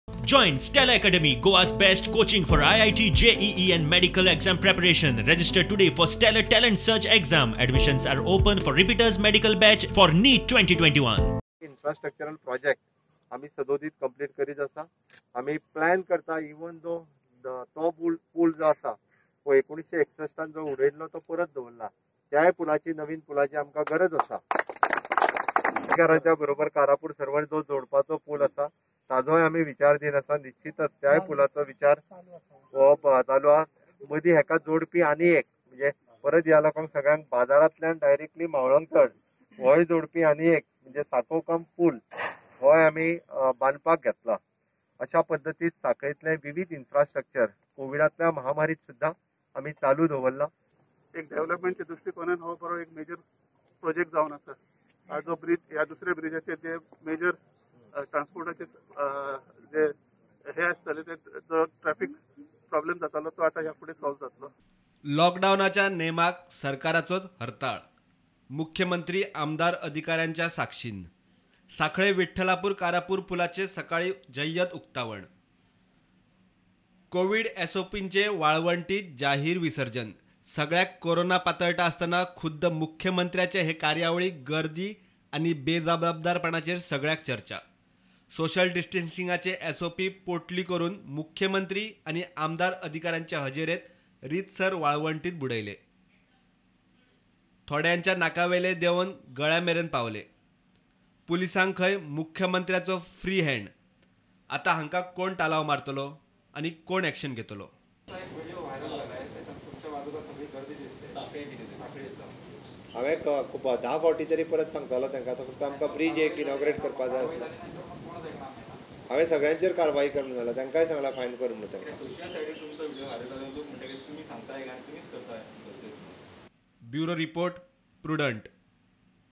Join Stella Academy, Goa's best coaching for IIT, JEE and medical exam preparation. Register today for Stellar Talent Search exam. Admissions are open for repeaters medical batch for NEET 2021. Infrastructural project आमी सदोदीत complete करीत आसा. आमी plan करता even though तो पूल जो आसा हो 1961 जो उडयल्लो तो परत दवरला, त्याय पुलाची नवीन पुलाची आमकां गरज आसा. घराच्या बरोबर कारापूर सर्वण जो जोडपाचो पूल आसा ताजोय आमी विचार दीन आसा. निश्चितच त्याय पुलाचो विचार हो चालू आसा. मदीं हेका जोडपी आनी एक म्हणजे परत ह्या लोकांक सगळ्यांक बाजारांतल्यान डायरेक्टली मावळंगतड होय जोडपी आनी एक म्हणजे साकोकम पूल होय आमी बांदपाक घेतला. अशा पद्दतीत साखळींतलें विविध इन्फ्रास्ट्रक्चर कोविडांतल्या महामारीत सुद्दां आमी चालू दवरला. एक डेव्हलपमेंटच्या दृष्टिकोनान हो बरो एक मेजर प्रोजेक्ट जावन आसा. जो ब्रिज ह्या दुसऱ्या ब्रिजाचेर जे मेजर ट्रान्सपोर्टाचे जे हे आसतले ते जो ट्रॅफिक प्रॉब्लेम जातालो तो आतां ह्या फुडें सॉल्व जातलो. लॉकडावनाच्या नेमाक सरकाराचोच हरताळ, मुख्यमंत्री आमदार अधिकाऱ्यांच्या साक्षीन. साखळे विठ्ठलापूर कारापूर पुलाचे सकाळी जय्यत उक्तावण. कोविड एसओपींचे वाळवंटीत जाहीर विसर्जन. सगळ्याक कोरोना पातळटा आसतना खुद्द मुख्यमंत्र्याचे हे कार्यावळीक गर्दी आनी बेजबाबदारपणाचेर सगळ्याक चर्चा. सोशल डिस्टन्सिंगाचे एसओपी पोटली करून मुख्यमंत्री आनी आमदार अधिकाऱ्यांच्या हजेरेत रितसर वाळवंटीत बुडयले. थोड्यांच्या नाकावेले देंवन गळ्या मेरेन पावले. पुलिसांक खंय मुख्यमंत्र्याचो फ्री हँड. आतां हांकां कोण तालाव मारतलो आनी कोण एक्शन घेतलो? हांवें 10 फावटी तरी परत सांगतालो तांकां, फक्त आमकां ब्रीज एक इनॉग्रेट करपाक जाय आसलो. हांवें सगळ्यांचेर कारवाई कर म्हणून सांगलां, तांकांय सांगलां फायन कर म्हणून तांकां. Bureau report, Prudent.